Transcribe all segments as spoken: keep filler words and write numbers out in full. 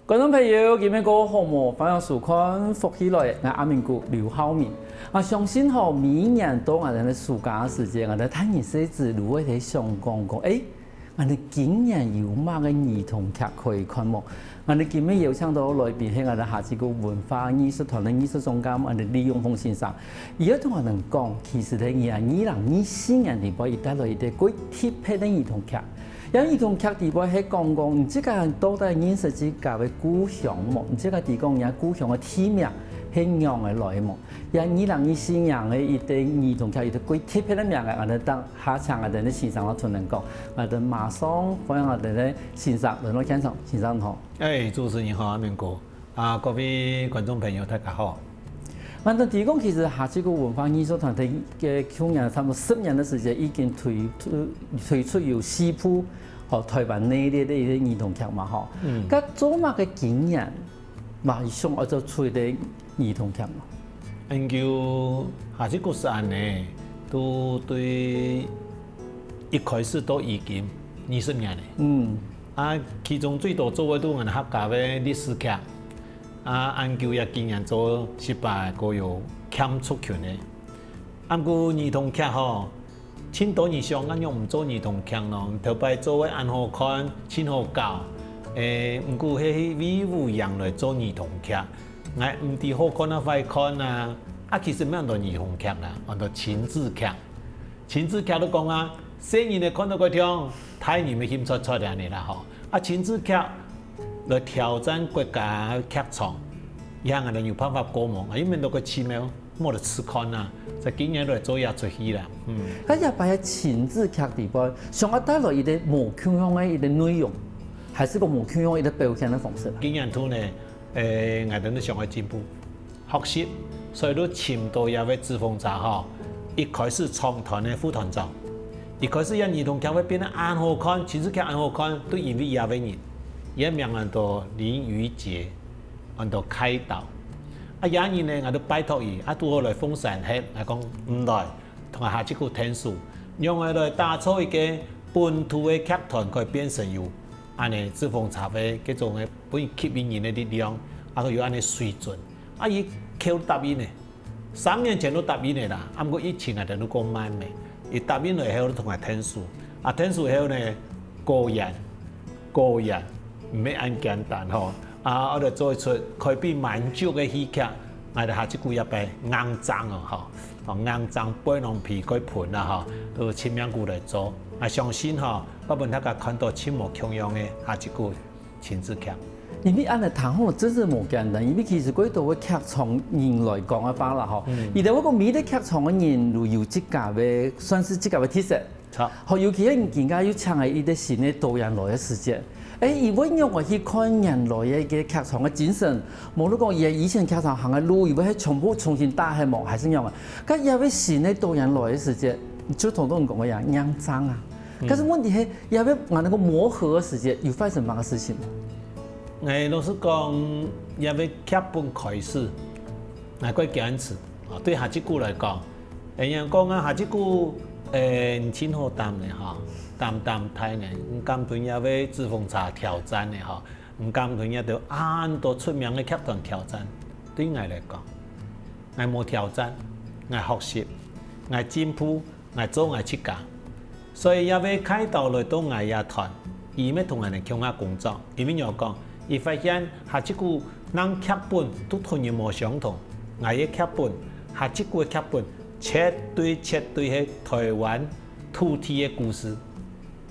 觀眾朋友，今晡日過好無？歡迎收看《福氣來了》，𠊎阿明哥劉浩明。啊，相信吼，每年到𠊎兜个暑假个時節，𠊎兜大人細子就會在想講講，誒，𠊎兜今年有麼个兒童劇可以看無？𠊎兜今晡日邀請到來賓係𠊎兜哈七股文化藝術團个藝術總監，𠊎兜李永豐先生。佢愛同𠊎兜講，其實咧，佢啊二零二四年裡背，佢帶來一個蓋特別个兒童劇。 這兒童劇裡背係講講，你自家到底認識自家个故鄉無？你自家知講你故鄉个地名係仰仔來無？這二零二四年个一個兒童劇，一個蓋特別个名仔，𠊎兜等下請𠊎兜个先生來同𠊎兜講。𠊎兜馬上歡迎𠊎兜个先生來到現場，先生好。誒，主持人好，阿明哥。 啊，各位觀眾朋友，大家好。𠊎兜知講，其實哈七股文化藝術團體个舊年差不多十年个時間，已經推出，推出有四部，吼，臺灣內地个一個兒童劇嘛，吼。嗯。該做麼个今年，嘛想愛做出一個兒童劇嘛？恁久哈七股係恁仔，都對一開始到已經二十年了。嗯。啊，其中最多做个都𠊎客家个歷史劇， 啊，恁久也今年做失敗，過有欠族群个。啊，毋過兒童劇吼，盡多人想，恁樣毋做兒童劇咯，頭擺做个恁好看，盡好搞。誒，毋過係為有人來做兒童劇，𠊎毋知好看啊壞看啊。啊，其實毋係安到兒童劇啦，安到親子劇。 親子劇都講啊，細人仔看到蓋暢，大人乜興出出恁仔啦吼。啊，親子劇來挑戰國家劇場，這下𠊎兜有辦法過無？啊，又免到个奇妙，無得試看啊。在今年來做這齣戲啦，嗯。該這擺个親子劇裡背，想愛帶來一個無共樣个一個內容，還係講無共樣一個表現个方式啊？今年度呢，誒，𠊎兜都想愛進步。 學習，所以就尋到這位紙風車吼，一開始創團个副團長。一開始這兒童劇會變到恁好看，親子劇恁好看，都因為這位人，佢个名安到林於杰，安到凱導。啊，這日呢，𠊎就拜託佢，啊，拄好來鳳山歇，𠊎講毋來，同𠊎哈七股𢯭手，仰仔來打造一個本土个劇團，可以變成有恁仔紙風車个這種个分吸引人个力量，啊，有恁仔水準。 啊，佢口答應了，三年前都答應了啦，啊，毋過疫情啊，等到過慢了。佢答應了以後，就同𠊎𢯭手，啊，𢯭手以後呢，果然，果然，毋係恁簡單吼。啊，𠊎就做一齣開篇滿足个戲劇，𠊎就下一句也擺硬仗哦，吼，哦，硬仗背囊皮蓋盆啦，吼，都盡命苦來做。啊，相信吼，𠊎分大家看到盡無共樣个下一句 親子劇。因為恁仔聽吼，真係無簡單，因為其實過多个劇場人來講个話啦吼，嗯。佢兜會講每個劇場个人都有自家个，算係自家个特色。好。好，尤其係你今下又請了一個新个導演來个時節，誒，佢會仰仔去看原來个一個劇場个精神，無論講佢以前劇場行个路，佢會係全部重新打開無，還係仰仔？該這位新个導演來个時節，就頭先講个呀，硬仗啊。嗯。但是問題係， 這位𠊎兜个磨合个時節，有發生麼个事情？𠊎老實講，這位劇本開始，𠊎蓋堅持。哦，對下一句來講，人家講啊，下一句，誒，你盡好擔个吼，擔擔大呢，你敢同這位紙風車挑戰个吼，你敢同這兜恁多出名个劇團挑戰？對𠊎來講，𠊎無挑戰，𠊎學習，𠊎進步， 𠊎做𠊎自家。所以這位凱導來到𠊎這團，佢乜同𠊎兜共下工作，因為仰講，佢發現下一句人劇本都同人無相同，𠊎个劇本，下一句个劇本，絕對絕對係臺灣土地个故事。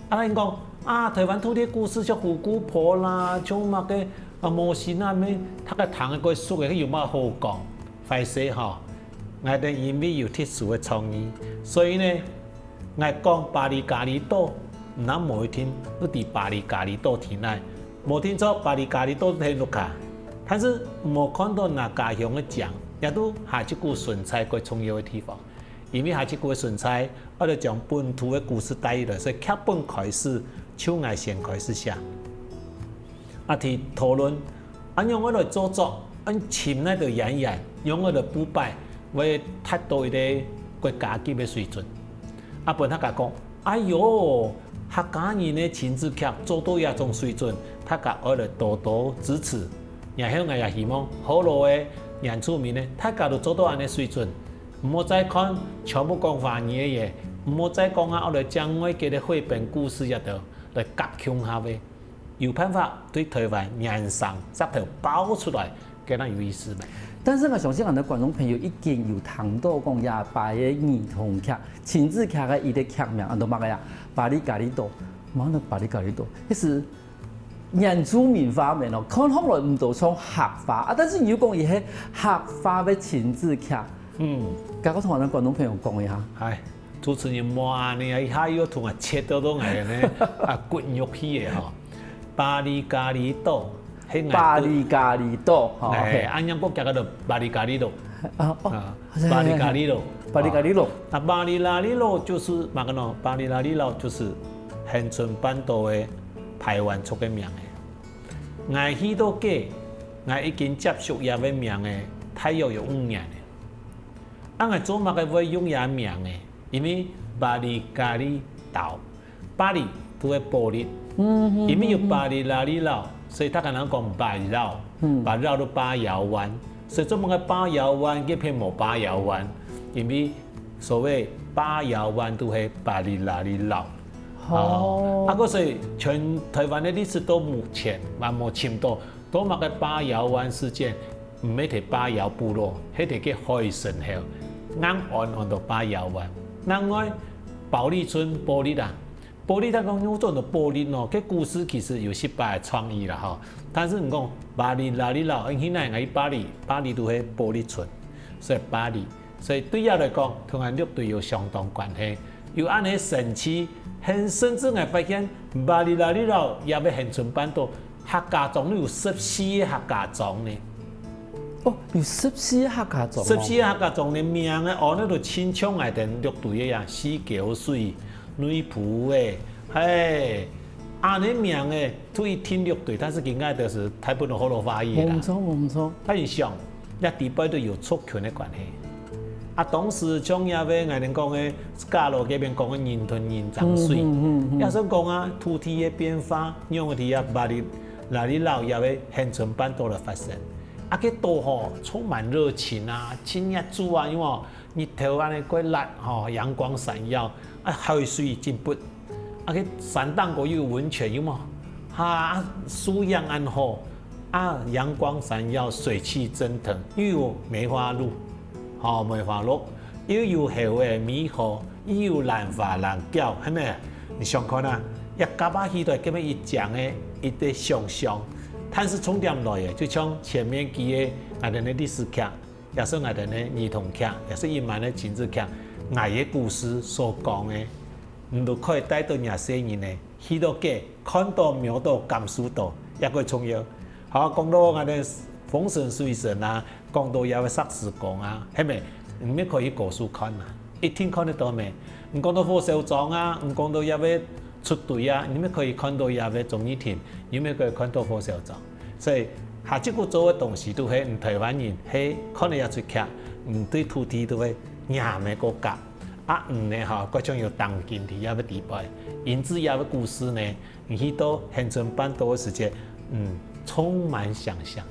啊，人講，啊，臺灣土地个故事像虎姑婆啦，像麼个，啊，魔神仔咩，大家聽个蓋熟个，有麼好講？ 壞勢吼，𠊎兜因為有特殊个創意，所以呢，𠊎講巴黎咖哩島，毋但無一定就在巴黎咖哩島境內，無定著巴黎咖哩島在屋下，但是無看到若家鄉个景，這都下一句存在蓋重要个地方。因為下一句个存在，𠊎兜將本土个故事帶入來，所以劇本開始，就𠊎先開始寫。 啊，去討論，啊，仰仔來做作，啊，尋哪兜演員，仰仔來布擺，會達到一個國家級个水準。啊，分大家講，哎喲，客家人个親子劇做到這種水準，大家愛來多多支持。然後𠊎也希望學老个、原住民个，大家都做到恁仔水準。毋好再看全部講華語个，毋好再講啊，愛來將外國个繪本故事這兜來合共下仔。 有辦法對臺灣原生石頭爆出來，該仰有意思無？但是𠊎相信𠊎等觀眾朋友已經有聽到講這擺个兒童劇、親子劇个一個劇名，安到麼个啊？巴里加里多，麼个巴里加里多，該係原住民話名哦，看起來毋多像客話啊，但是你又講佢係客話个親子劇，嗯，該个同𠊎等觀眾朋友講一下。嗨，主持人莫恁仔啊，一下又同𠊎切到到𠊎呢啊骨肉去个吼。巴里加里多，係𠊎巴里加里多，吼，哎，嘿，啊，人家講个都巴里加里多，啊哦，啊，巴里加里多，巴里加里多，那巴里拉里多就是麼个呢？巴里拉里多就是恆春半島个排灣族个名仔。𠊎去到該，𠊎已經接觸這个名仔，大約有五年了。啊，𠊎做麼个會用這名仔？因為巴里加里多，巴里就係保利，因為有巴里拉里老，所以大家人講巴里老，巴里老就巴窯灣，所以做麼个巴窯灣，該片無巴窯灣，因為所謂巴窯灣就係巴里拉里老。哦，啊，故所以全臺灣个歷史到目前還無尋到，到麼个巴窯灣事件，毋係在巴窯部落，係在該海脣口，恁安安到巴窯灣。另外，保利村保利啊，保利，大家講仰會安到保利呢？該故事其實有失敗个創意啦吼。但是你講巴里拉里老，因為𠊎去巴里，巴里就係保利村，所以巴里。 所以對這來講，同𠊎六堆有相當關係。有恁仔神奇，還甚至𠊎發現，巴里拉里老這个恆春半島客家庄都有十四个客家庄呢。哦，有十四个客家庄哦。十四个客家庄个名仔，哦，該都親像𠊎等六堆个啊，四溝水、內埔个，嘿，恁仔名仔， 都一定六堆，但是今个都係大部分都學老話語啦。無錯，無錯。但係想，這底背都有族群个關係。啊，當時像這个𠊎等講个，嘉義該片講个人同人爭水，嗯嗯嗯嗯也算講啊，土地个變化，仰會在這巴里拉里老這个恆春半島來發生。啊，該島吼充滿熱情啊，真熱煮啊，因為日頭恁仔過辣吼，陽光閃耀，啊，海水真不 啊，該山頂高又有溫泉，有無？哈，樹影恁好，啊，陽光閃耀，水氣蒸騰，又有梅花鹿，吼，梅花鹿，又有猴仔、獼猴，又有蘭花、蘭鳥，係無？你想看啊，這甲仔戲台根本一講个一个想像，但是重點來个，就像前面幾个𠊎等个歷史劇，也係𠊎等个兒童劇，也係一般个親子劇，𠊎个故事所講个。 你都可以帶到若細人仔，去到該，看到、摸到、感受到，也過重要。好，講到𠊎等風神、水神啊，講到這个石獅公啊，係無？你乜可以去高樹看啊，一定看得到咩？你講到火燒庄啊，你講到這个出堆啊，你乜可以看到這个忠義亭，你乜可以看到火燒庄。所以，下一步做个東西都係你臺灣人係看了這齣劇，你對土地都會仰仔過合。 啊，你呢吼，各種有當今在這个地方，因此這个故事呢，你去到恆春半島个時節，嗯，充滿想像，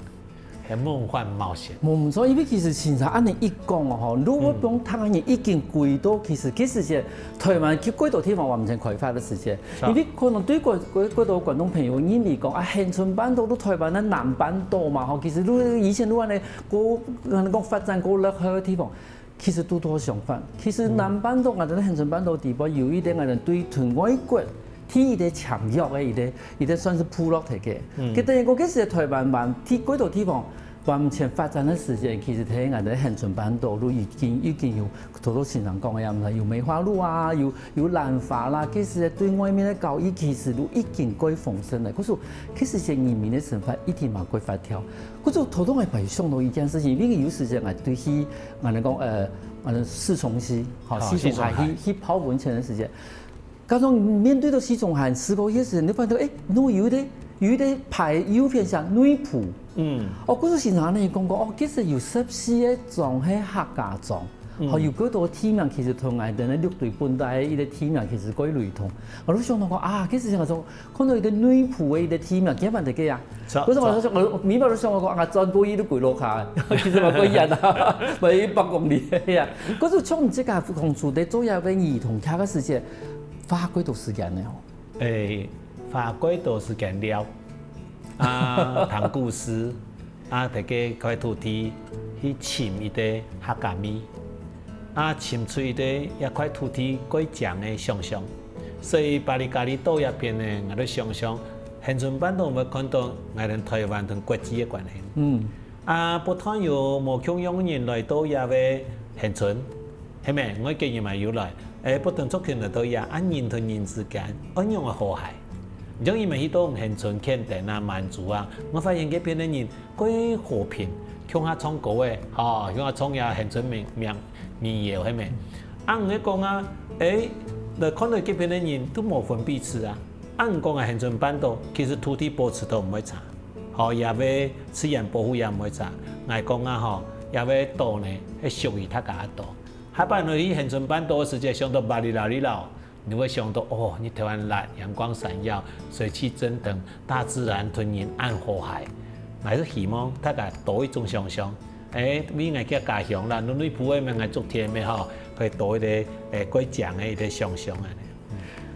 很夢幻冒險。無毋錯，因為其實先生恁仔一講哦吼，如果講聽个人已經歸到，其實其實係臺灣去幾多地方還毋曾開發个時節，是啊因為可能對幾幾幾多觀眾朋友認為講啊，恆春半島都臺灣个南半島嘛吼，其實都以前都恁仔過，恁仔講發展過落後个地方。 其實拄好相反，其實南半島𠊎等恆春半島底背有一點𠊎等對同外國第一个簽約个一个，一个算係部落體个。佢等於講，其實臺灣還第幾多地方還毋曾發展个時間，其實在𠊎等恆春半島都已經已經有頭頭先生講个樣，有梅花鹿啊，有有蘭花啦，其實對外面个交易其實都已經過豐盛了。可是其實人民个生活一定嘛過發達。可是頭頭𠊎還想到一件事情，因為有時間𠊎對去 𠊎等講，呃，𠊎等四重溪，吼，啊四重溪四重溪去去泡溫泉个時間，假使面對到四重溪，四个月時，你發現到，誒，哪有一个有一个牌右片寫內埔，嗯，哦，故所先生恁仔講講，哦，其實有十四个庄係客家庄，嗯。吼，有幾多地名其實同𠊎兜个六堆本底个一個地名其實蓋雷同。𠊎就想到講啊，其實像講，看到一個內埔个一個地名，幾萬个啊。著，可是𠊎就想，著。𠊎每擺都想到講啊，轉過去都歸落下，其實嘛過遠啊，嘛一百公里个啊。可是像你這個講出來做這個兒童劇个時節，花幾多時間呢？ 誒，花幾多時間尞，啊，聽故事，啊，在該塊土地去尋一個客家味，啊，尋出一個這塊土地蓋靚个想像。所以巴黎加里島這片呢，𠊎兜想像，恆春半島會看到𠊎兜臺灣同國際个關係。嗯。 啊，不斷有無共樣个人來到這个恆春，係無？外國人嘛有來，誒，不同族群來到這，啊，人同人之間，仰般个和諧。像𠊎兜去到恆春、墾丁啊、滿州啊，𠊎發現該片个人蓋和平，共下唱歌誒，吼，共下唱這恆春民、民、民謠，係無？啊，𠊎講啊，誒，來看到該片个人都無分彼此啊。啊，𠊎講啊，恆春半島，其實土地保持到毋會差。 吼，這个自然保護也毋會差。𠊎講啊吼，這个島呢，係屬於大家个島。下擺你去恆春半島个時節，想到巴里加里島，你會想到，哦，你臺灣藍，陽光閃耀，水氣蒸騰，大自然同人恁和諧。𠊎係希望大家多一種想像，誒，為𠊎个家鄉啦，內埔个乜𠊎竹田乜吼，可以多一個，誒，蓋靚个一個想像恁呢。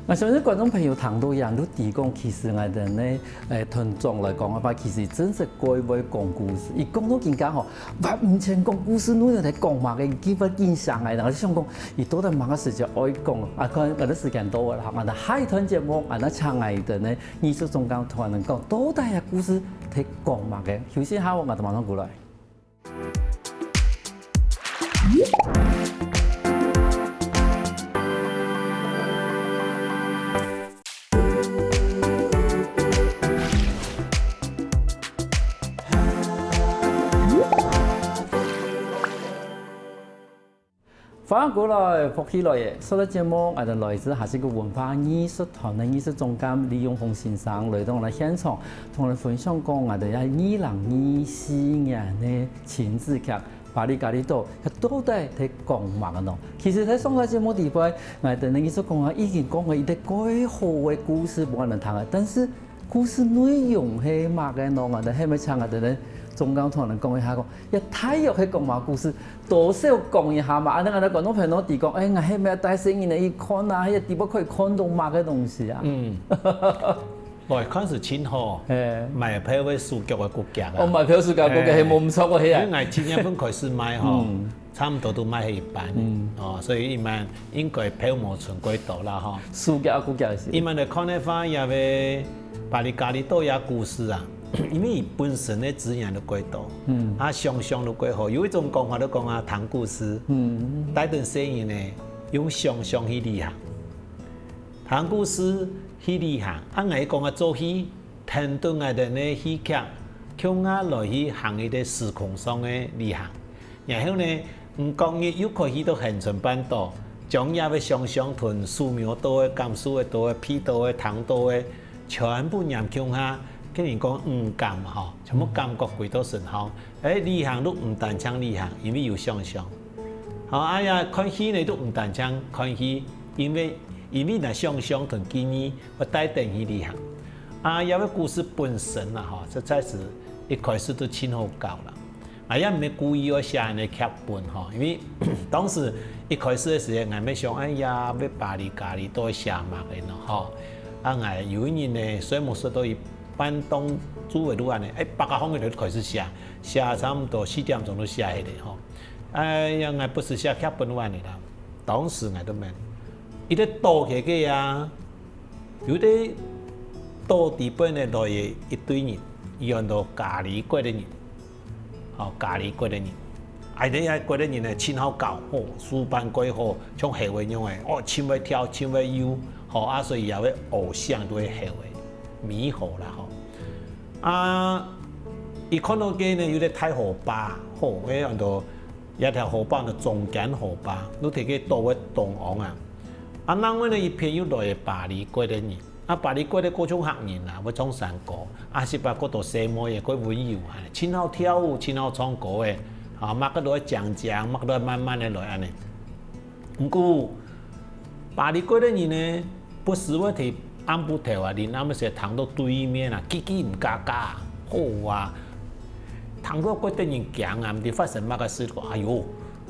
𠊎相信觀眾朋友聽到這，都知講，其實𠊎兜呢，誒，團長來講个話，其實真實蓋會講故事。佢講到今下吼，完全講故事內容在講麼个，基本印象个，然後就想講，佢到底麼个時節愛講啊？看𠊎兜時間到了，哈，𠊎兜下一段節目，𠊎兜請𠊎兜呢，藝術總監同𠊎兜講，到底个故事在講麼个？休息下，𠊎兜馬上過來。 歡迎過來，福氣來了！今日个節目，𠊎兜來自哈西區文化藝術團个藝術總監李永豐先生來到𠊎兜現場，同𠊎兜分享講𠊎兜這二零二四年个親子劇《巴里加里島》，佢到底在講麼个呢？其實在上個節目底背，𠊎兜个藝術總監已經講了一個蓋好个故事分𠊎兜聽了，但是 故事內容係麼个呢？𠊎兜係毋係請𠊎兜个總監同𠊎兜講一下講，這大約係講麼个故事，多少講一下嘛。恁呢𠊎兜觀眾朋友知講，誒，𠊎係毋係帶細人仔去看啊？該底背可以看到麼个東西啊？嗯。來看係盡好，誒。買票个手腳个骨架啊。哦，買票手腳个骨架，誒。係無毋著个，係啊。因為𠊎七月份開始賣吼，嗯。 差毋多都賣去一半。嗯。哦，所以佢兜應該票無賰幾多啦吼。暑假，暑假係。佢兜來看个話，這个巴里加里島這故事啊，因為佢本身个資源都幾多，嗯。啊，想像都幾好。有一種講法就講啊，聽故事，嗯。帶等細人仔，用想像去旅行。聽故事去旅行，啊，𠊎講啊，做戲，聽等𠊎兜个戲劇，共下來去行一個時空上个旅行。 然後呢，毋覺意又可以去到恆春半島，將這个想像同手摸到个、感受得到个、鼻到个、聽到个，全部拈共下，跟人講五感吼，全部感覺歸到身上。誒，旅行都毋單淨旅行，因為有想像。好，哎呀，看戲呢都毋單淨看戲，因為，因為若想像同記憶會帶等去旅行。啊，這个故事本身啦吼，實在係一開始都盡好搞啦。 𠊎也毋係故意愛寫恁个劇本吼，因為當時一開始个時節，𠊎乜想，哎呀，愛巴里加里島寫麼个呢吼。啊，𠊎有一日呢，睡目睡到一半當晝个路恁呢，誒，百家巷个就開始寫，寫差毋多四點鐘就寫起來吼。哎呀，𠊎不時寫劇本恁呢啦。當時𠊎都問，一個島个个啊，有一個島底背呢來个一堆人，佢安到加里國个人。 吼，加里國个人。啊，這下國个人呢，盡好搞，吼，書辦蓋好，像猴仔樣仔，哦，盡會跳，盡會游，吼，啊，所以也會學像都會猴仔，美猴啦，吼。啊，佢看到个呢，有個大河壩，吼，該安到，這條河壩安到中間河壩，就在該島个中央啊。啊，另外呢，一片又來个巴里國个人。 啊，巴里國个各種客人啊，會唱山歌，啊，係把各多細妹仔，蓋溫柔啊，盡好跳舞，盡好唱歌誒。啊，麼个都愛講講，麼个都愛慢慢个來恁呢。毋過，巴黎國个人呢，不時會在暗晡頭啊，臨暗个時聽到對面啊，嘰嘰嘎嘎，好啊，聽到會得人驚啊，毋知發生麼个事，講，哎喲，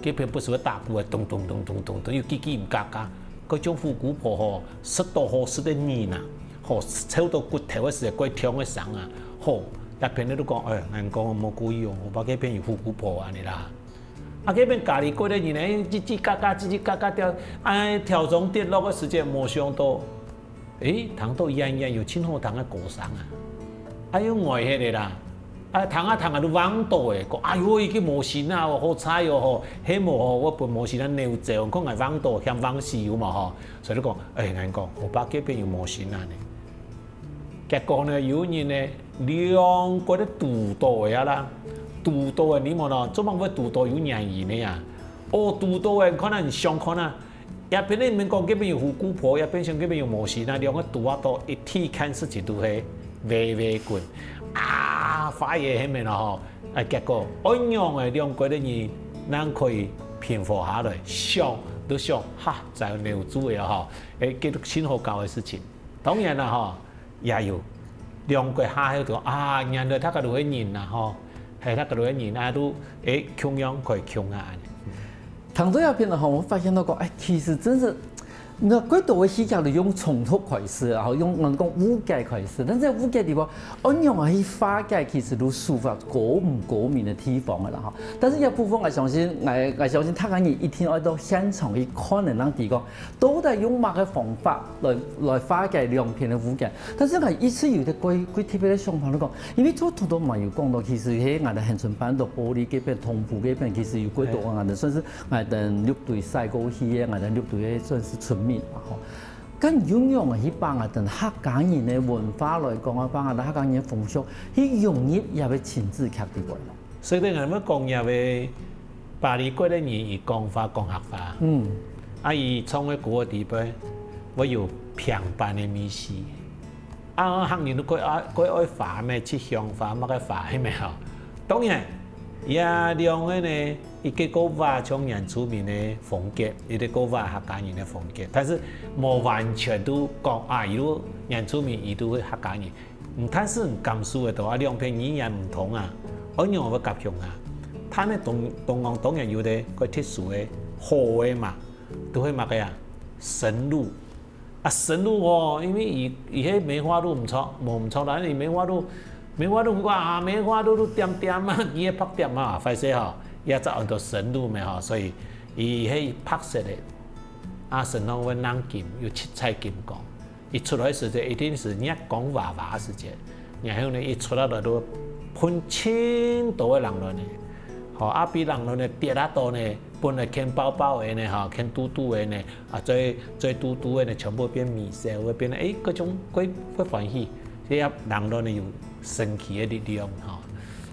該片不時會打鼓啊，咚咚咚咚咚咚，又嘰嘰嘎嘎，該種虎姑婆吼，食到好食个人啊，吼，臭到骨頭个時，怪痛个聲啊，吼，一片人都講，哎，𠊎講無故意哦，𠊎爸該片有虎姑婆恁呢啦。 啊，該片咖哩角个人呢，吱吱嘎嘎，吱吱嘎嘎跳，哎，跳上跌落个時節，無想到，誒，聽到遠遠有盡好聽个歌聲啊！哎喲，呆忒个啦！啊，聽啊聽啊，都橫倒誒，講，哎喲，已經無神啊，好彩哦吼，係無吼，𠊎分無神啊扭走，看𠊎橫倒，險橫死有無吼？所以就講，哎，𠊎講，𠊎爸該片有無神啊呢？ 結果呢，有一日呢，兩個都堵到个啊啦，堵到个你無咯，做麼會堵到有原因个啊？哦，堵到个，看啊，你想看啊，一片个人講該片有虎姑婆，一片想該片有無神啊，兩個堵啊到一體看事情都係歪歪滾，啊，花也係無咯吼，啊，結果，恁樣个兩個个人，正可以平和下來，想，都想，哈，就扭住个吼，誒，結束盡好搞个事情。 當然啦吼，也有兩個下後就啊，原來大家都係人啦吼，係大家都係人啊，都誒共樣可以共下恁呢。聽到這片吼，𠊎發現到講，哎，其實真係，該幾多个戲劇都用衝突開始啊，吼，用人講誤解開始，但是誤解地方，恁樣啊去化解，其實都抒發過毋過敏个地方个啦吼。但是這部分，𠊎相信，𠊎，𠊎相信大家人一定愛到現場去看，正知講，到底用麼个方法 來，來化解兩片个誤解。但是𠊎一直有一個，個特別个想法，就講，因為頭頭嘛有講到，其實係𠊎兜恆春半島埔里該片、東部該片，其實有幾多个𠊎兜算係𠊎兜六堆徙過去个，𠊎兜六堆个算係村民嘛吼。該仰仔去把𠊎兜客家人个文化來講啊，把𠊎兜客家人个風俗去融入這个情節劇裡背咯。 所以等下𠊎講這个巴黎國个人，佢講話講客話，嗯，啊，佢唱个歌个底背，會有平板个味緒。啊，客人都過愛，過愛花咩，七香花，麼个花，係無吼？當然，這兩个呢，一個个話像原住民个風格，一個个話客家人个風格，但是無完全都講啊，佢都原住民，佢都係客家人。 毋但係你感受得到啊，兩片語言毋通啊，仰仔會合共下。但係東，東方當然有兜較特殊个好个嘛，都係麼个啊？生路。啊，生路哦，因為佢，佢係梅花鹿毋著，無毋著啦，因為梅花鹿，梅花鹿毋過啊，梅花鹿都恬恬啊，佢係白恬啊，壞勢吼，也就安到生路咩吼，所以佢係白色个，啊，身上會亮金，有七彩金光。 佢出來時節，一定係月光華華時節，然後呢，佢出來了都分盡多个人來呢。吼，啊，分人來呢，跌啊到呢，本來牽包包个呢，吼，牽肚肚个呢，啊，最，最肚肚个呢，全部變微笑，會變，誒，各種會，會歡喜。這樣人來呢有神奇个力量，吼。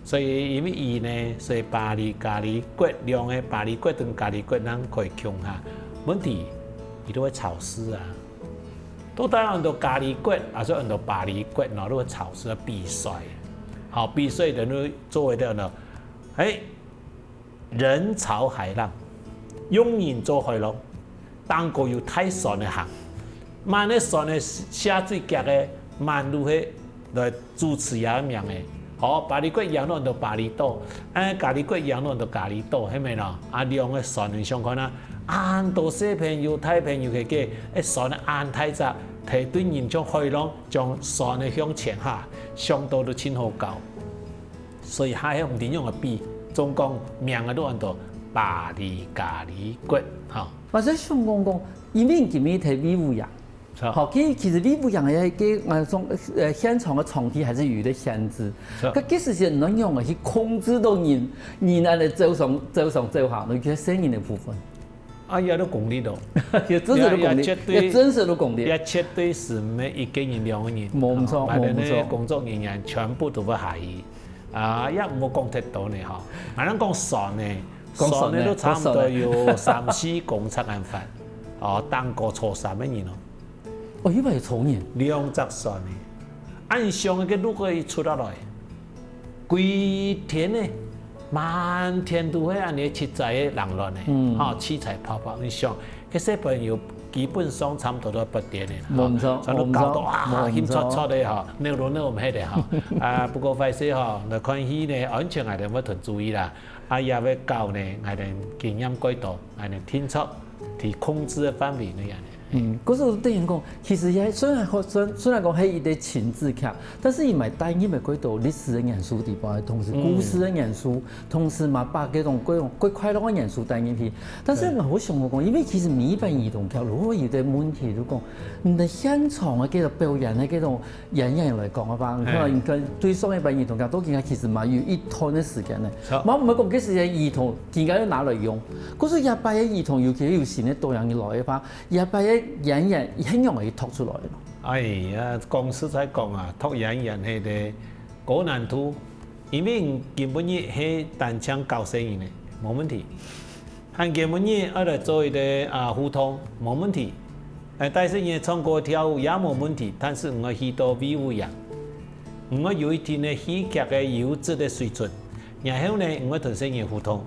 所以因為佢呢，所以巴黎、咖哩角兩个，巴黎角同咖哩角人可以共下。問題，佢都會吵事啊。 都帶安到咖哩角，啊，所以安到巴黎角，然後都會吵事比賽。好，比賽等於做一个呢，誒，人潮海浪，用人做海浪，頂高有大船个行，慢个船个下水腳个慢路个來 主持這个名个。吼，巴黎角贏了安到巴厘島，啊，咖哩角贏了安到咖哩島，係無咯？啊，兩个船你想看啊，恁多細朋友、大朋友个个，一船恁大隻，提對人像海浪，將船个向前下，想到都盡好搞。所以下下毋知仰仔比，總講名个都安到巴黎咖哩角，吼。嘛係想講講，因為今日提魏武營， 好，其，其實魏武營个，个，呃，從，呃，現場个場地還係有一個限制。該，該時節，你仰仔去控制到人，人恁樣走上，走上走下，你覺得細人个部分？啊，也都功力咯。也真實个功力，也，也絕對，也真實个功力。也絕對係毋係一個人、兩個人。無毋著，啊，無毋著。反正呢，工作人員全部都會下去。啊，也毋好講忒多呢，吼。啊，咱講船呢，講船呢，船呢都差毋多有三四公尺恁闊，哦，頂高坐三個人哦。 哦，佢嘛有坐人。兩隻船呢，恁長个路可以出得來，歸天呢，滿天都係恁樣七彩个冷暖呢，嗯。吼，七彩泡泡，你想，該小朋友基本上差毋多都發癲个啦，無錯，吼，全部搞到啊，無錯。興戳戳个吼，扭來扭去个吼。啊，不過壞勢吼，來看戲呢，安全𠊎兜愛同注意啦。啊，也愛搞呢，𠊎兜經驗過多，𠊎兜定著，在控制个範圍內恁樣。 嗯，故所等於講，其實也雖然講，雖，雖然講係一個親子劇，但是佢嘛帶入了幾多歷史个元素底背，同時故事个元素，同時嘛把這種各種各快樂个元素帶入去。但是𠊎會想講，因為其實每一擺兒童劇，如果有個問題，就講，你个現場个這種表演个這種演員來講个話，你看，你看對上一擺兒童劇到今其實嘛有一段个時間呢。嘛毋係講這時間兒童，今个愛拿來用，可是這擺个兒童，尤其有新个多樣个來个話， 這擺个演員，佢仰仔去擇出來个？哎呀，講實在講啊，擇演員係个高難度，因為今晡日係單淨教細人个，無問題。還今晡日愛來做一個啊互動，無問題。愛帶細人唱歌跳舞也無問題，但是毋愛去到衛武營，毋愛有一定个戲劇个優質个水準，然後呢，毋愛同細人互動，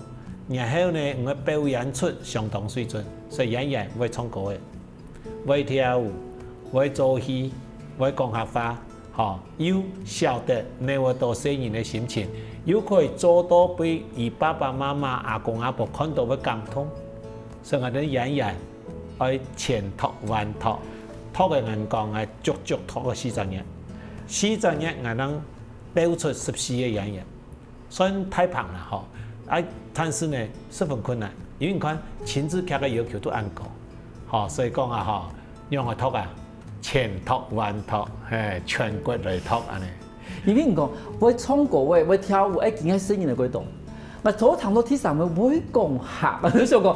然後呢，毋愛表演出相當水準，所以演員毋愛唱歌个。 會跳舞，會做戲，會講客話，吼，又曉得拿會到細人个心情，又可以做到分佢爸爸媽媽、阿公阿婆看到會感動。所以𠊎兜演員愛千擇萬擇，擇个𠊎講愛足足擇个四隻月，四隻月𠊎兜標出十四個演員。 算大棒啦吼。啊，但是呢，十分困難，因為你看親子劇个要求都恁高，吼，所以講啊吼，仰仔擇啊，千擇萬擇，嘿，全國來擇恁樣。因為你講，會唱歌个，會跳舞，愛經過細人个過程。𠊎頭聽到第三個會講客，就想講，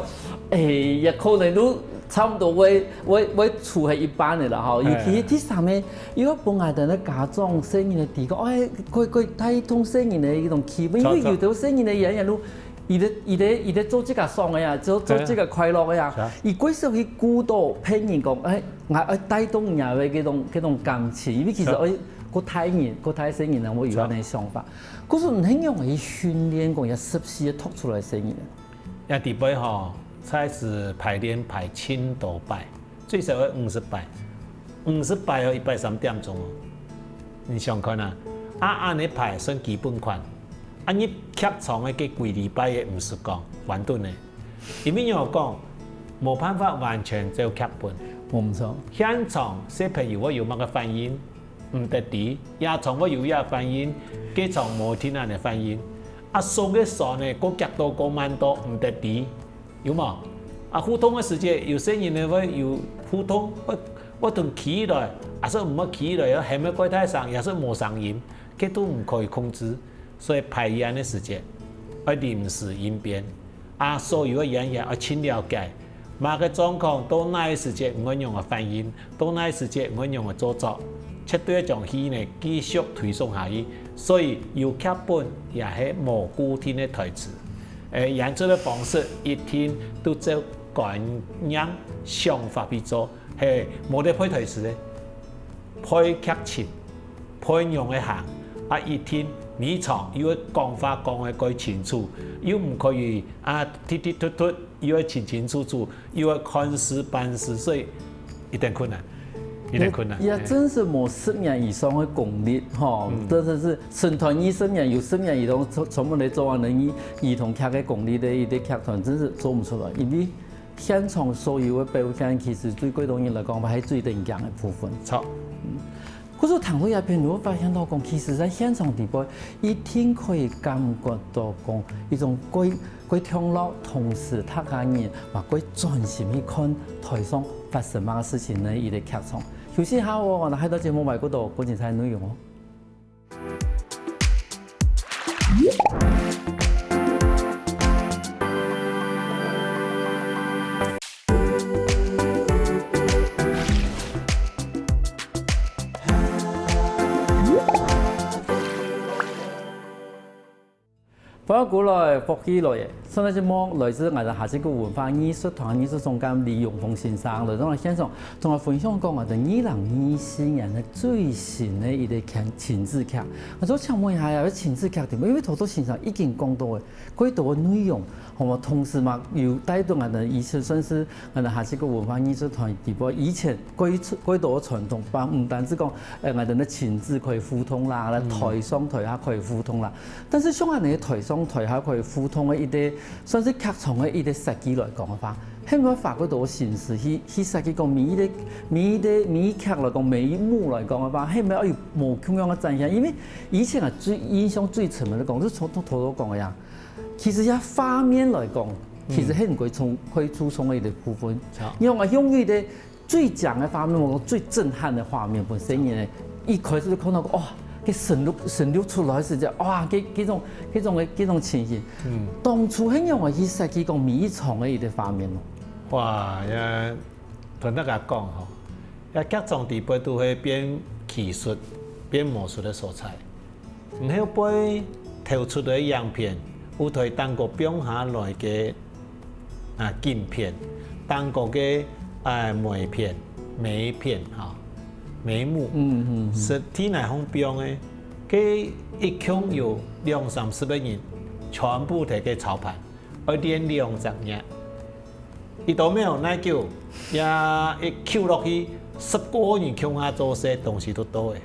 哎，也可能都差不多會，會，會處在一半个啦吼。尤其第三個， 因為本來个家長細人个知講，哎，可以，可以帶動細人个一種氣氛，因為有兜細人个演員都，佢兜，佢兜，佢兜做自家爽个呀，做，做自家快樂个呀，佢過少去顧到別人講，哎，𠊎愛帶動人家个這種，這種感情，因為其實，哎，過大人，過大細人呢，會有恁樣个想法。可是你仰仔去訓練講這十四個擇出來个細人呢？ 這底背吼，開始排練排盡多擺，最少愛五十擺，五十擺哦，一擺三點鐘哦。你想看啊，啊，恁樣排算基本款，啊，入劇場个該幾禮拜个毋使講，完蛋呢。因為仰講，無辦法完全照劇本。無錯。現場小朋友會有麼个反應？ 毋得知，夜場會有夜反應，該場無聽恁樣反應。啊，手个手呢，過遽到過慢到，毋得知，有無？啊，互動个時節，有細人呢會有互動，會，會同企起來，啊，係毋好企起來，啊，喊个過大聲，也係無聲音，該都毋可以控制。 所以排演个時節，愛臨時應變。啊，所有个演員愛盡了解，麼个狀況，到哪个時節，毋愛仰仔反應，到哪个時節，毋愛仰仔做作，絕對愛將戲呢繼續推送下去。所以有劇本也係無固定个台詞，誒，演出个方式一定都照觀念、想法去做。 係，無得配台詞个，配劇情，配仰仔行，啊，一定每場又愛講話講个較清楚，又毋可以啊，突突突突，又愛清清楚楚，又愛看事辦事，所以一定困難，一定困難。也，也真係無十年以上个功力吼，嗯。真係係成團二十年，有十年以上專，專門來做恁樣兒，兒童劇个功力个一個劇團，真係做毋出來，因為 現場所有个表現，其實對廣東人來講，係最頂尖个部分。著。嗯。故所聽到這片，你會發現到講，其實在現場底背，一定可以感覺到講，一種較，較暢樂，同時大家人嘛較專心去看台上發生麼个事情个一個劇場。休息一下哦，𠊎兜下一段節目還過多，過精彩个內容哦。歡迎過來，福氣來了！上个節目來自𠊎兜哈七股文化藝術團藝術總監李永豐先生來到𠊎現場，同𠊎分享講𠊎兜二零二四年个最新个一個親，親子劇。𠊎想請問一下，這親子劇裡背，因為頭頭先生已經講到个，蓋多个內容，好無？同時嘛，又帶動𠊎兜以前算是𠊎兜哈七股文化藝術團裡背以前蓋，蓋多个傳統，毋單止講，呃，𠊎兜个親子可以互動啦，臺上臺下可以互動啦， 但是像恁仔臺上臺下可以互動个一個，算是劇場个一個設計來講个話，係毋係花過多心思去，去設計講每一個，每一個，每一劇來講，每一幕來講个話，係毋係愛有無共樣个展現？因為以前啊，最印象最深个來講，就從頭頭講个呀，其實這畫面來講，其實係毋會從，會注重个一個部分。你看啊，用一個 最強个畫面，𠊎講最震撼个畫面，分細人仔一開始就看到，哇，該生肉，生肉出來个時節，哇，該，該種，該種个，該種情形。嗯。當初係仰仔去設計講每一場个一個畫面咯？哇，也同大家講吼，這劇場裡背都係變技術、變魔術个所在。 毋係背頭出來个影片，舞臺頂高放下來个，啊，景片，頂高个，啊，梅片，梅片，吼，梅幕，嗯，嗯，嗯。係地泥項放个，該一共有兩三十個人，全部提个操盤，愛練兩隻月。一刀秒，哪久，也一扣落去，十個人共下做事，東西都到个。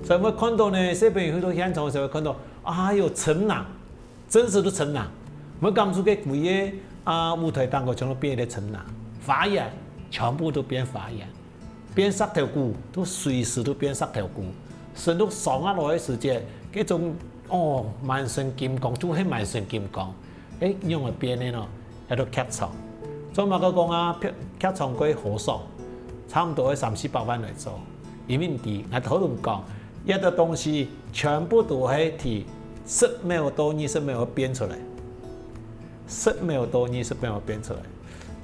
所以𠊎看到呢，小朋友去到現場个時候看到，哎喲，成人，真實个成人。𠊎感受該規個，啊，舞臺頂高全部變个成人，花樣，全部都變花樣，變石頭牯，都隨時都變石頭牯。生肉上下來个時節，該種，哦，滿身金光，就係滿身金光。 欸，仰會變个呢？這兜劇場。做麼个講啊，劇，劇場蓋豪爽，差毋多愛三四百萬來做。因為你知，𠊎頭先講，這兜東西全部都係在十秒到二十秒會變出來，十秒到二十秒會變出來，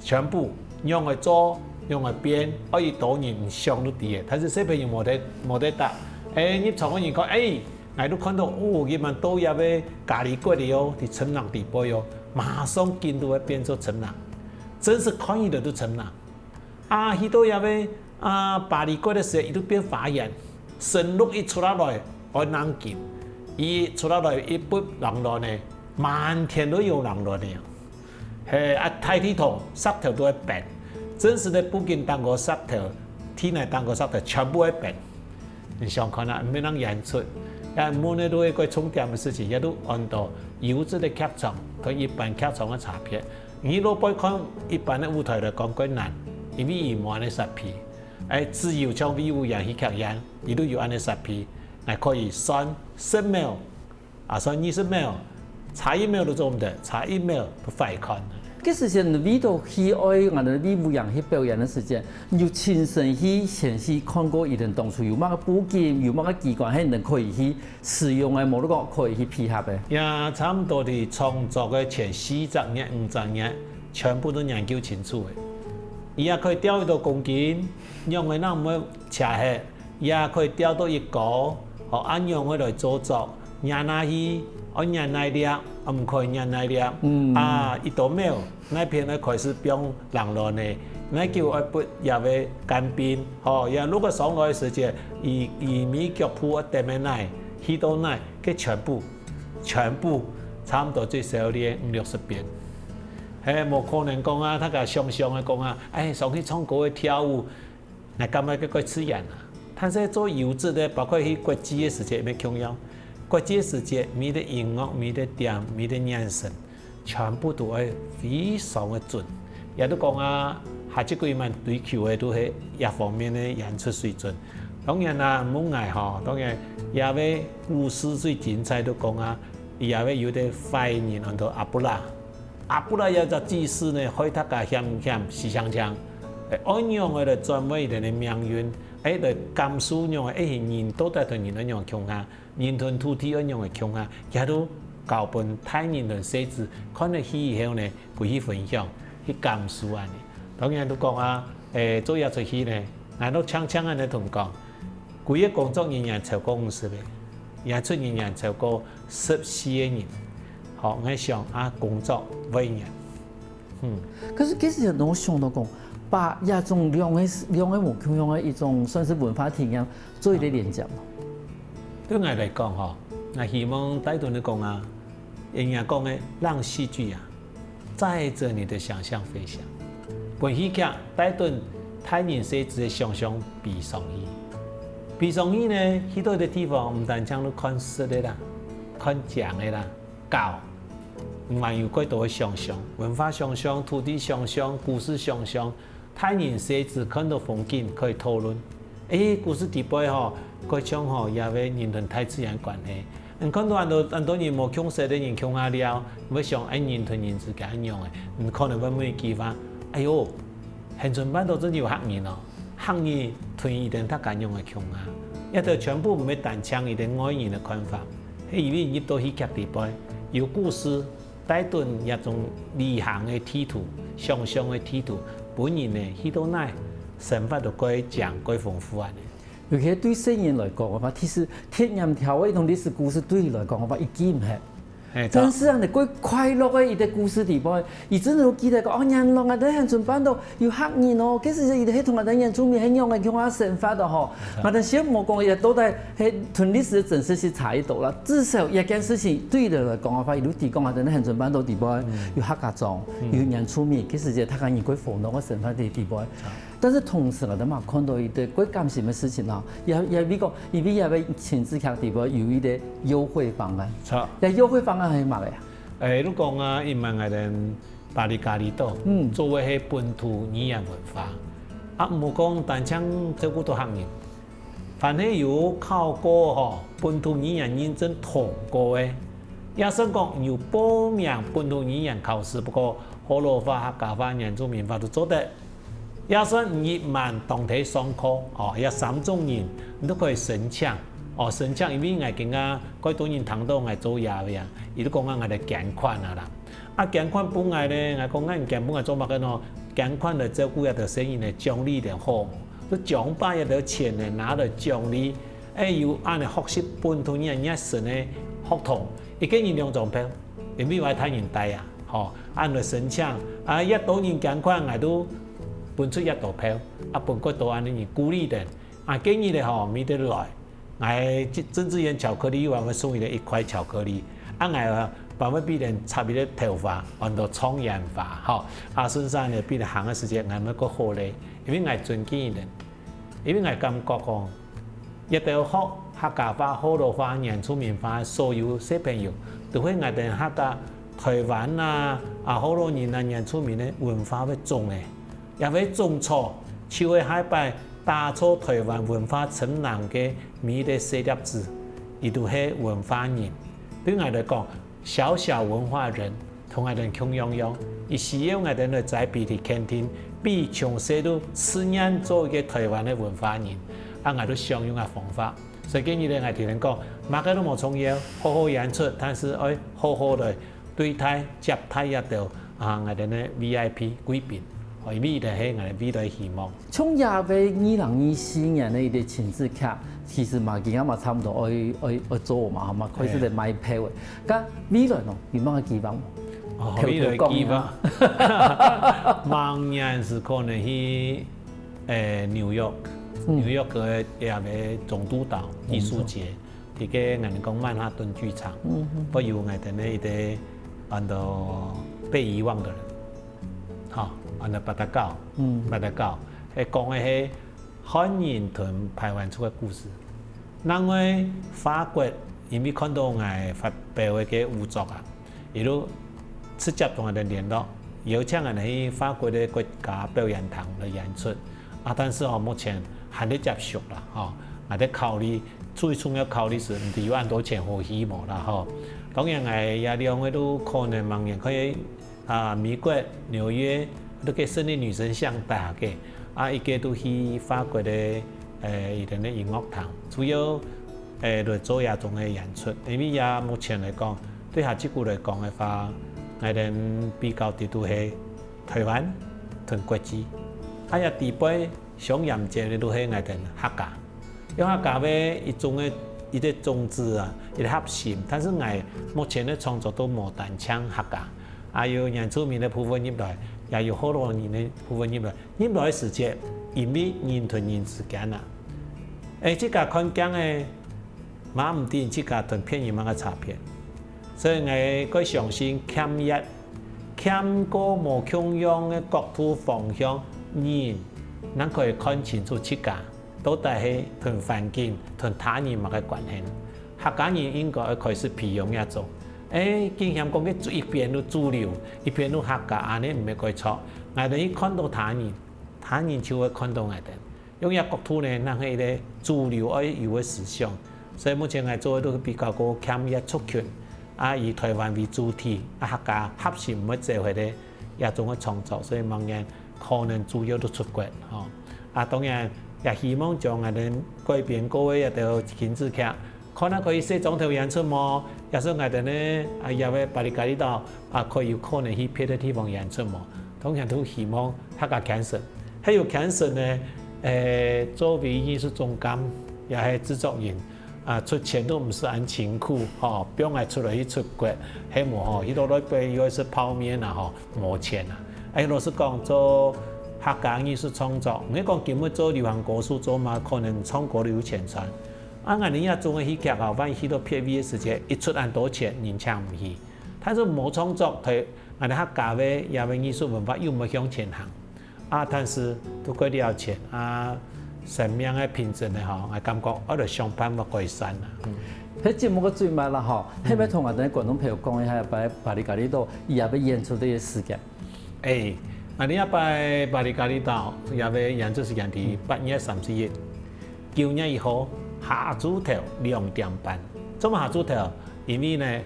全部仰會做，仰會變，愛幾多人想都知个。但是小朋友無得，無得答。欸，入場个人講，欸， 𠊎都看到，哦，佢滿多葉个咖哩骨个哦，在成人裡背哦，馬上緊就會變做成人，真實看起來都成人。啊，去到葉个，啊，咖哩骨个時，佢都變花樣，生肉一出來，愛恁緊，佢出來一筆冷暖呢，滿天都有冷暖呢。 係啊，大地堂石頭都會變，真實个布景頂高石頭，地泥頂高石頭全部會變。你想看啊，毋免人演出，也毋免都係一個重點个事情，也都安到優質个劇場同一般劇場个差別。你若愛看一般个舞臺來講，較難，因為佢無恁个設備。欸，只有像魏武營戲劇院，佢都有恁个設備，𠊎可以算十秒， 啊，算二十秒，差一秒都做毋得，差一秒都壞看。該時節為著去愛𠊎兜魏武營去表演个時節，你有親身去先去看過佢兜當初有麼个布景，有麼个機關，係你兜可以去使用个，無就講可以去配合个？也差毋多在創作个前四隻月、五隻月，全部都研究清楚个。佢也可以吊一道公斤，仰會恁毋會斜忒， 也可以吊到一高，吼，恁樣會來做作，拈下去，愛拈哪粒，啊，毋可以拈哪粒，嗯。啊，一到秒，哪片愛開始放冷暖个，哪久愛抔葉个乾冰，吼，也如果上來个時節，佢，佢尾腳步愛踮个哪，去到哪，該全部，全部差毋多最少練五六十遍。係，無可能講啊，大家想像个講啊，欸，上去唱歌个跳舞， 𠊎感覺該蓋自然啊。但是做優質个，包括去國際个時節也共樣。國際个時節，每個音樂、每個點、每個眼神，全部都愛非常个準。也就講啊，哈七股蠻追求个都係這方面个演出水準。當然啦，問𠊎吼，當然，這个故事最精彩就講啊，這个有個壞人安到阿布拉。 阿布拉這隻祭司呢，害大家險險死淨淨。欸，愛仰仔來轉換佢兜个命運，欸，來感受仰仔，欸，人到底同人愛仰仔共下，人同土地愛仰仔共下，這都交分大人同細子看了戲以後呢，歸去分享，去感受恁呢。當然都講啊，欸，做這齣戲呢，𠊎都常常恁呢同講， 歸個工作人員超過五十個，演出人員超過十四個人。好，𠊎想啊，工作會呢。嗯，可是其實我想到講，把這種兩个兩个無共樣个一種算是文化體驗做一个連接嘛。對𠊎來講吼，𠊎希望帶動你講啊，人家講个讓戲劇啊，載著你的想像飛翔。分戲劇帶動大人細子个想像飛上去。飛上去呢，去到一个地方，毋單淨係看食个啦，看靚个啦，搞，還有過多个想像，文化想像、土地想像、故事想像，大人細子看到風景可以討論。欸，故事底背吼，可以像吼，也會人同大自然關係。你看到恁多恁多人無共識个人共下尞，你會想，欸，人同人之間仰仔？你可能會問一句話，哎喲，恆春半島真有客人哦，客人同佢等大家仰仔共下？這兜全部毋係單淨佢等外人个看法，係因為入到戲劇底背，有故事， 帶動一種旅行个地圖、想像个地圖，分人呢去到哪，生活都過靚、過豐富恁呢。尤其對細人來講个話，其實鐵黏條个一種歷史故事，對佢來講个話，一記毋核。哎，但是啊，你過快樂个一個故事底背，佢真的有記得講，哦，原來啊，在恆春半島有客人哦，其實佢係同𠊎等原住民係仰仔共下生活个吼。𠊎等先莫講，佢到底係同歷史个真實性差異多啦，至少一件事情對佢來講个話，佢有提供啊，在恆春半島底背有客家庄，有原住民，其實這大家人過歡樂个生活个底背。 但是同時，𠊎兜嘛看到一個過感性个事情吼，也也美國，因為也个親子劇底背有一個優惠方案。著。這優惠方案係麼个啊？誒，你講啊，因為𠊎兜巴黎加里島，嗯做个係本土語言文化，啊，毋好講單淨照顧到客人，凡係有考過吼本土語言認證通過个，也算講有報名本土語言考試，不過學老話、客家話、原住民話都做得。 也算入滿當地上課，哦，這三種人，你都可以申請，哦，申請，因為𠊎今下蓋多人聽到𠊎做這个啊，佢都講啊，𠊎來捐款啊啦。啊，捐款分𠊎咧，𠊎講，恁捐分𠊎做麼个呢？捐款來照顧這兜細人个獎勵个項目，就獎把這兜錢呢拿來獎勵，誒，有恁呢學習本土語言熱忱个學童，一個人兩張票，因為𠊎大人帶啊。 吼，恁來申請，啊，越多人捐款，𠊎都分出越多票，啊，分較多恁呢人鼓勵等。啊，建議咧吼，每個來，𠊎這曾志遠巧克力又還會送佢等一塊巧克力，啊，𠊎啊，還會分佢等插一個頭花，安到狀元花，吼，啊，順續咧，分佢等行个時節，𠊎乜較好咧，因為𠊎尊敬佢等。 因為𠊎感覺講，這兜學客家話、學老話、原住民話个所有小朋友，都係𠊎兜客家、台灣啊、啊學老人啊、原住民个文化个種誒，也會種著，就係下擺打造台灣文化深藍个每一個細粒子，佢都係文化人。對𠊎來講， 小小文化人，同𠊎兜共樣樣，佢需要𠊎兜來栽培佢肯定，比從細就自願做一個台灣个文化人，啊，𠊎兜想用个方法。所以建議咧，𠊎同佢講，麼个都無重要，好好演出，但是愛好好來對待、接待這兜啊，𠊎兜个V I P貴賓，哦，因為佢兜係𠊎兜未來希望。 像這个二零二四年个一個親子劇，其實嘛，今下嘛差毋多愛愛愛做嘛，嘛開始來賣票个。該未來呢，有麼个計劃無？哦，偷偷講一下。未來計劃，明年係可能去誒紐約，紐約个也个總督島藝術節，一個𠊎兜講曼哈頓劇場，會有𠊎兜个一個安到被遺忘的人，吼，安到巴達高，嗯巴達高，誒講个係 漢人同排灣族个故事。另外，法國因為看到𠊎發表个該著作啊，佢就直接同𠊎兜聯絡，邀請𠊎兜去法國个國家表演廳來演出。啊，但是吼，目前還在接觸啦，吼，還在考慮，最重要考慮係毋知有恁多錢好去無啦，吼。當然，𠊎這兩個都可能明年可以 啊，美國紐約該個勝利女神像大學个，啊，一個就去法國个，誒，佢兜个音樂堂，主要，誒，來做這種个演出。因為這目前來講，對下一句來講个話，𠊎兜比較知就係台灣同國際，啊，這底背上銜接个就係𠊎兜客家。 用客家話一種个一個宗旨啊，一個核心。但是𠊎目前个創作都無單淨客家，啊有原住民个部分入來，也有福佬人个部分入來。入來个時節，因為人同人之間啊，欸，自家看鏡个，嘛毋知自家同別人麼个差別。所以𠊎較相信兼業，兼過無共樣个角度方向，人正可以看清楚自家。 到底係同環境、同他人麼个關係？客家人應該愛開始培養這種。欸，經常講个一片都主流，一片都客家，恁呢毋係蓋著。𠊎等去看到他人，他人就會看到𠊎等。用這角度呢，正係一個主流愛有个思想。所以目前𠊎做个都係比較過兼業族群，啊以臺灣為主體，啊客家核心毋會走忒个這種个創作，所以明年 可能主要都出國，吼。啊當然也希望將𠊎等改編過个這兜親子劇，看下可以細莊頭演出無，也係𠊎等呢，啊這位峇里卡利島，啊可以有可能去別个地方演出無。當然都希望大家牽成，還有牽成呢，欸，作為藝術總監，也係製作人， 啊出錢都毋使恁辛苦，吼，放𠊎出來去出國，係無吼，去到該邊又係泡麵啊，吼，無錢啊。欸，老實講，做客家藝術創作，毋係講今日做流行歌手做嘛，可能唱歌都有錢賺。啊𠊎等這種个戲劇啊，萬一去到別位个時節，一出恁多錢，人請毋起。但是無創作，對𠊎等客家个這位藝術文化又毋會向前行。 啊但是都過了錢啊，生命个品質呢吼，𠊎感覺愛來想辦法改善啊。嗯，係節目个最尾啦吼，係毋係同𠊎等觀眾朋友講一下，峇峇里卡利島佢這擺演出个時間？欸，𠊎等這擺峇里卡利島，這擺演出時間係八月三十一，九月一號下晝頭兩點半。做麼下晝頭？因為呢，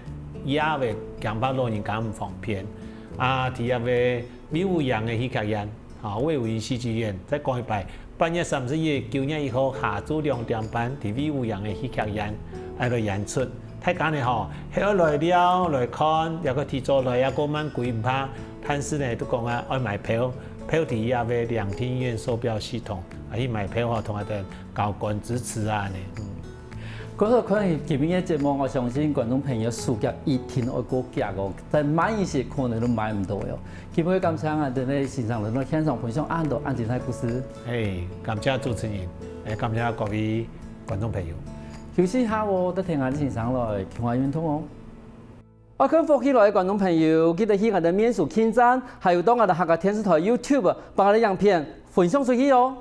夜个驚怕老人家毋方便，啊在這擺 衛武營个戲劇院，吼，衛武營戲劇院，再講一擺，八月三十一、九月一號下晝兩點半，在衛武營个戲劇院愛來演出。大家呢吼，係愛來尞、來看，也可以提早來啊，過慢歸毋怕。但是呢，都講啊，愛買票，票在這位兩廳院售票系統，啊去買票吼，同𠊎等交關支持啊呢。嗯。 過好看今日个節目，𠊎相信觀眾朋友暑假一定愛過遽哦，再慢一些可能都買毋到哦。今日感謝𠊎等个先生來到現場分享恁多恁精彩故事。欸，感謝主持人，欸，感謝各位觀眾朋友。休息一下哦，再聽下李先生來，共下運動哦。愛看福氣來个觀眾朋友，記得去𠊎等面書網站，還有到𠊎等客家電視台YouTube，幫𠊎等影片分享出去哦。